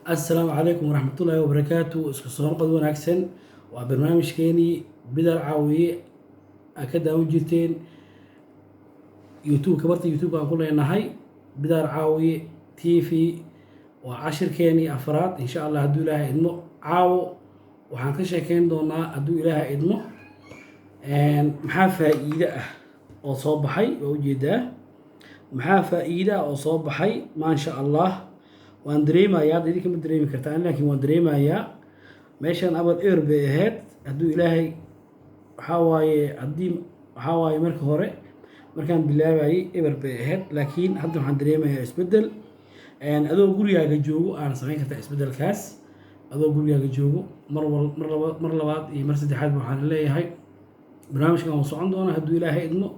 Assalaamu calaykum waraxmatullaahi wabarakaatu. Isku soo noqod wanaagsan. Waa barnaamijkeenii Bidar Caawiye aa ka daawan jirteen YouTube-ka, barta YouTube aan ku leenahay, Bidar Caawiye TV. Waa cashirkeenii afraad, insha Allah, hadduu Ilaahay idmo. Caawo waxaan ka sheekeyn doonaa, hadduu Ilaahay idmo, maxaa faa'iide ah oo soo baxay. Waa ujeedaa maxaa faa'iide ah oo soo baxay. Maasha Allah, waan dareemayaa. Hadda idinka ma dareemi kartaan, laakiin waan dareemayaa. Meeshan abal eber bay ahayd. Hadduu Ilaahay, waxaa waaye, haddii waxaa waaye, marka hore markaan bilaabayay eber bay ahayd, laakiin hadda waxaan dareemayaa isbeddel. Adoo gurigaaga joogo aana samayn kartaa isbeddelkaas, adoo gurigaaga joogo. Mar wal mar laba, mar labaad iyo mar saddexaad waxaan leeyahay barnaamijkan waan socon doonaa, hadduu Ilaahay idmo.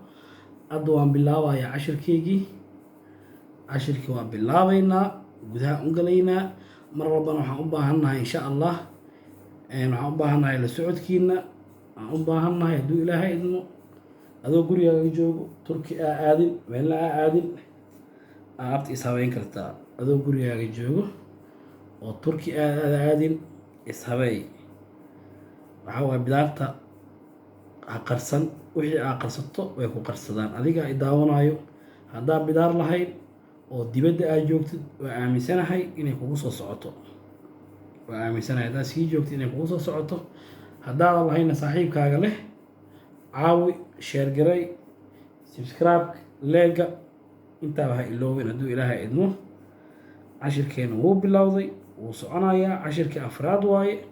Hadda waan bilaabayaa cashirkeygii. Cashirkii waan bilaabaynaa, gudaha u galaynaa. Mar walbana waxaan u baahannahay, insha Allah, waxaan u baahannahay la socodkiina. Waxaan u baahannahay, hadduu Ilaahay idmo, adoo gurigaaga joogo, Turki aa aadin, meelna aa aadin, aabta is habeyn kartaa. Adoo gurigaaga joogo oo Turki aada aadin, ishabeey. Waxaa waaye, bidaarta ha qarsan. Wixii aa qarsato way ku qarsadaan. Adiga i daawanayo, haddaa bidaar lahayn oo dibadda aad joogtid, waa aaminsanahay inay kugu soo socoto. Waa aaminsanahay haddaad sii joogtid inay kugu soo socoto. Haddaadan lahayna, saaxiibkaaga leh caawi, share garay, subscribe, like-ga intaaba ha iloobin, hadduu Ilaahay idmo. Cashirkeena wuu bilowday, wuu soconayaa. Cashirkii afraad waaye.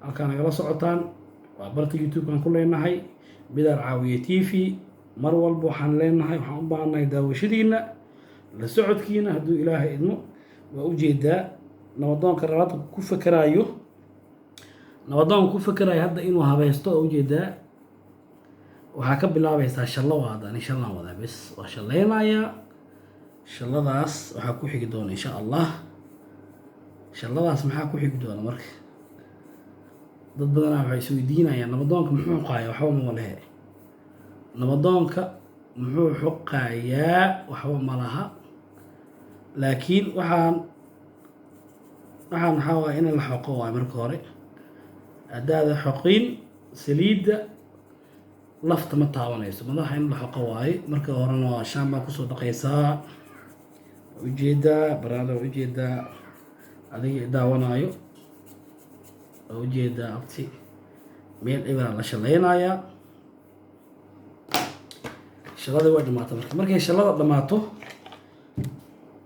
Halkaa nagala socotaan waa barta YouTube-kan ku leenahay, Bidar Caawiye TV. Mar walba waxaan leenahay, waxaan u baahannahay daawashadiina, la socodkiina, hadduu Ilaahay idmo. Waa ujeedaa nabadoonka rabada ku fekeraayo, nabadoonka ku fekeraayo hadda inuu habaysto. Oo ujeedaa, waxaa ka bilaabaysaa shallo. Waa hadda ani shallaan wadaa bes, waa shallaynayaa. Shalladaas waxaa ku xigi doona, insha Allah, shalladaas maxaa ku xigi doona? Marka dad badanaa waxay isweydiinayaan, nabadoonka muxuu xoqaaya? Waxba ma lehe. Nabadoonka muxuu xoqaayaa? Waxba ma laha. Laakiin waxaan waxaa waaya in la xoqo waay. Marka hore haddaada xoqin, saliidda lafta ma taabanayso madaxa. In la xoqo waaye. Marka horena waa shaan baa kusoo dhaqaysaa. Ujeedaa baraada, waa ujeedaa adiga i daawanaayo, waa ujeedaa abti, meel ebraa la shallaynayaa. Shalladii way dhamaata. Marka markay shallada dhammaato,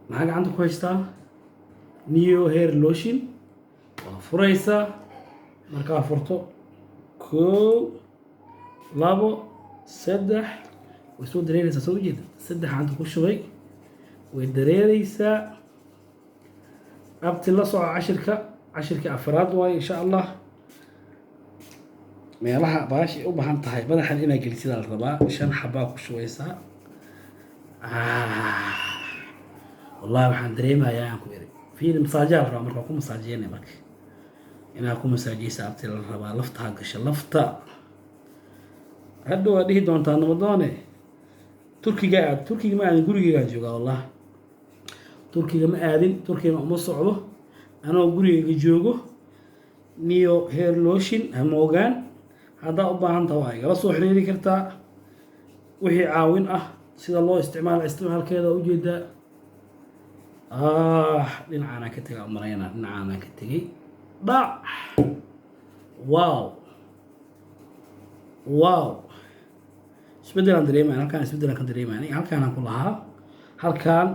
maxaa gacanta ku haystaa? Neo Hair Lotion waa furaysaa. Markaa furto, kow, labo, saddex, way soo dareereysaa. Soo ujeeda, saddex gacanta ku shubay, way dareereysaa. Abti, la soco cashirka. Cashirkii afraad waayo, insha Allah. Meelaha baashi u baahan tahay madaxan inaa gelisidaa la rabaa. Shan xabaa ku shubaysaa. Wallahi waxaan dareemayaa aan ku iri, fiiri, masaajaa la rabaa. Marka waa ku masaajiyanay. Marka inaa ku masaajiysa, abti, la rabaa. Lafta ha gasho lafta. Hadda waa dhihi doontaa, nabadoone Turkiga aad. Turkiga ma aadin, gurigeygaan joogaa. Wallah, Turkiga ma aadin, Turkigana uma socdo. Anoo gurigeyga joogo, Neo Hair Lotion ha moogaan. Haddaa u baahan taha, waa igala soo xiriiri kartaa wixii caawin ah, sida loo isticmaalo. Isticmaalkeeda ujeedaa. Dhinacaanaan ka tegay umalaynaa, dhinacaanaan ka tegay. Dhac! Wow, wow, isbeddelaan dareemaya halkaan, isbeddelaan ka dareemaya. Halkaanaan ku lahaa, halkaan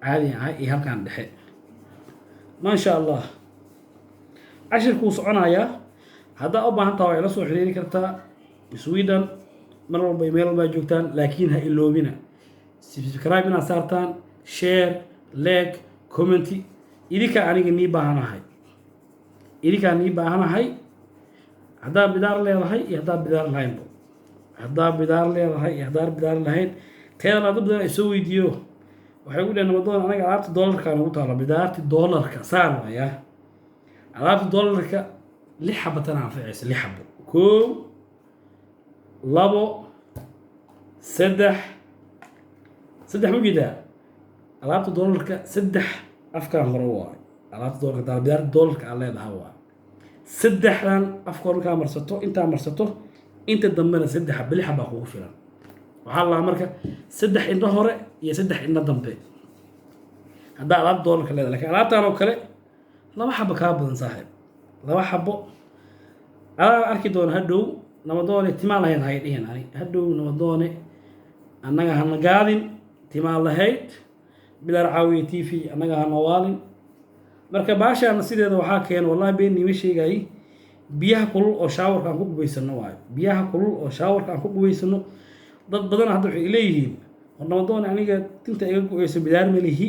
caadi ahay iyo halkaan dhexe. Maasha Allah, cashirkuu soconayaa. Haddaa u baahan taha, waa ila soo xiriiri kartaa. Sweden mar walba, meel walbaa joogtaan, laakiin ha iloobina subscribe inaad saartaan, share, like, comment. Idinkaa aniga nii baahanahay, idinkaa nii baahanahay. Haddaa bidaar leedahay iyo haddaa bidaar lahaynbo, haddaa bidaar leedahay iyo haddaa bidaar lahayn. Teedana dad badan ay soo weydiiyo, waxay ugu dheheen, nabadoon, anaga alaabta doolarka nagu taalo, bidaarti doolarka saan waaya. Alaabta doolarka lix xabo tana anficaysa, lix xabo. Kow, labo, saddex, saddex. Ma jeedaa alaabta doolarka? Saddex afkaan hore waayo. Alaabta doolarka, bidaarta doolarka aad leedahay waa saddexdan. Afka hore markaa marsato, intaa marsato, inta dambena saddex bilixa baa kugu filan. Waxaa la marka saddex indho hore iyo saddex indho dambe haddaa alaabta doolarka leedahay. Lakin alaabtan oo kale laba xabo kaa badan, saaxiib, laba xabo adaa arki doona hadhow. Nabadoone timaa lahayd hay dhihin ani hadhow. Nabadoone annaga hana gaadin, timaa lahayd. Bidaar Caawiye TV annaga hana waalin. Marka baashaana sideeda waxaa keena, wallahi been niima sheegayay, biyaha kulul oo showerka aan ku qubaysano waayo. Biyaha kulul oo showerka aan ku qubaysano. Dad badan hadda waxay leeyihiin, "War nabadoone, aniga tinta iga go-eyso, bidaar ma lihi,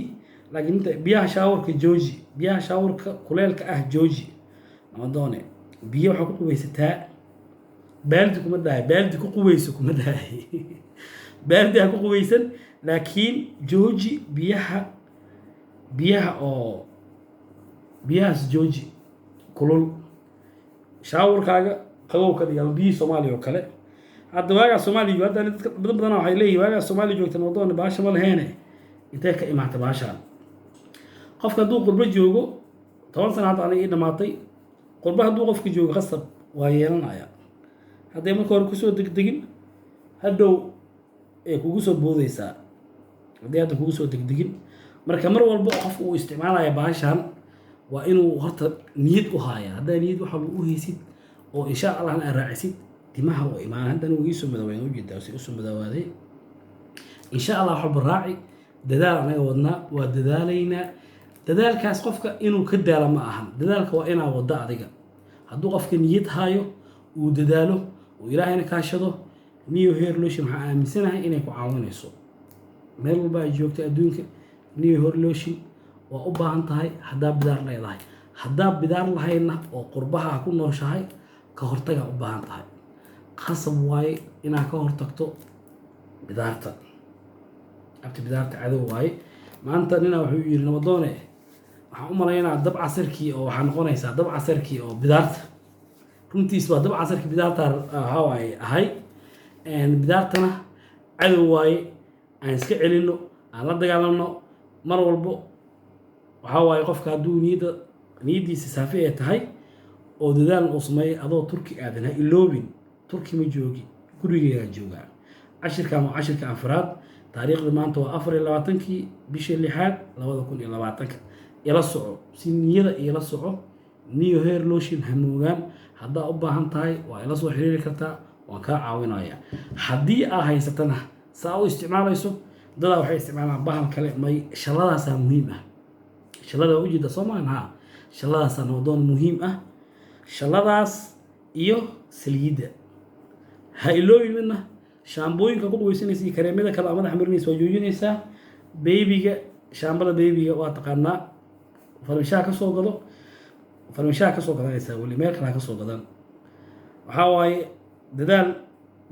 laakiin inta biyaha showerka jooji, biyaha showerka kuleelka ah jooji." Nabadoone, biyo waxaa ku qubaysataa baaldi kuma dhahay, baaldi ku qubayso kuma dhahay, baaldi ha ku qubaysan, laakiin jooji biyaha, biyaha oo biyahaas jooji kulul. Showerkaaga qabow ka dhig ama biyihii Soomaaliya oo kale. Hadda waagaa Soomaaliya, hadda dadka badan badana waxay leeyihin, "Waagaa Soomaaliya joogta nabadoone baasha ma laheene, intee ka imaata baashaan?" Qofka hadduu qurbo joogo 10 sana, hadda aniga ii dhamaatay qurbo, hadduu qofka joogo khasab waa yeelanaya. Hadday marka hore kusoo degdegin, hadhow ay kugu soo boodeysaa haddii hadda kugu soo degdegin. Marka mar walba oo qofka uu isticmaalaya baashan waa inuu horta niyad u haaya. Haddaa niyad wax walba u haysid oo insha Allahna aad raacisid, timaha waa imaan. Haddana wuu iisoo madaween, ujeedaa si usoo madawaaday. Insha Allah wax walba raaci, dadaal anaga wadnaa, waa dadaalaynaa. Dadaalkaas qofka inuu ka daala ma ahan, dadaalka waa inaa wadda adiga. Hadduu qofka niyad hayo, uu dadaalo, uu Ilaahayna kaashado, Neo Hair Lotion waxaa aaminsanahay inay ku caawinayso meel walba ay joogto adduunka. Neo Hair Lotion waa u baahan tahay haddaa bidaar leedahay. Haddaa bidaar lahaydna oo qurbaha ku nooshahay, ka hortagaa u baahan tahay. Qasab waaye inaad ka hortagto bidaarta, abti. Bidaarta cadow waaye. Maanta ninaa wuxuu yiri, "Nabadoone, waxaan u malaynaa dab casarkii oo waxaa noqonaysaa dab casarkii oo bidaarta." Runtiis waa dab casarkii bidaarta waxaa waaye ahay. Bidaartana cadow waaye, aan iska celino, aan la dagaalamno mar walbo. Waxaa waaye qofka hadduu niyadda, niyaddiisa saafi ay tahay oo dadaal uu sameeyay, adoo Turki aadan ha iloobin. Turki ma joogi, gurigeygaan joogaa. Cashirkan waa cashirka afraad. Taariikhda maanta waa 24-kii bishii lixaad 2020-ka. Ila soco si niyada ila soco. Neo Hair Lotion hamoogaan. Haddaa u baahan tahay waa ila soo xiriiri kartaa, waan kaa caawinaya. Haddii aa haysatana, saa u isticmaalayso. Dadaa waxay isticmaalaan bahal kale, may, shalladaasaa muhiim ah. Shallada waa ujeeda soo maahan? Haa, shalladaasaa nabadoon muhiim ah, shalladaas iyo saliidda ha iloobin midna. Shaambooyinka ku qubaysanaysa iyo kareemyada kale aa madaxa marinaysa waa joojinaysaa. Babyga, shaambada babyga waa taqaanaa, farmishaha ka soo gado, farmishaha ka soo gadanaysaa, weli meel kale ha ka soo gadan. Waxaa waaye dadaal,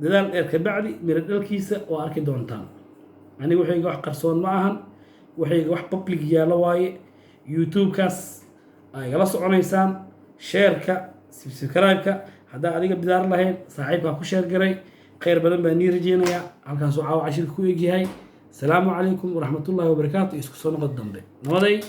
dadaal dheer ka bacdi miro dhalkiisa waa arki doontaan. Aniga waxayga wax qarsoon ma ahan, waxayga wax public yaallo waaye. YouTube-kaas ay igala soconaysaan, shareka, subscribe-ka. Haddaa adiga bidaar lahayn, saaxiibkaa ku share garay. Khayr badan baa nii rajeynayaa. Halkaasuu caawa cashirka ku egyahay. Asalaamu calaykum waraxmatullaahi wabarakaatu. Isku soo noqod dambe, nabaday.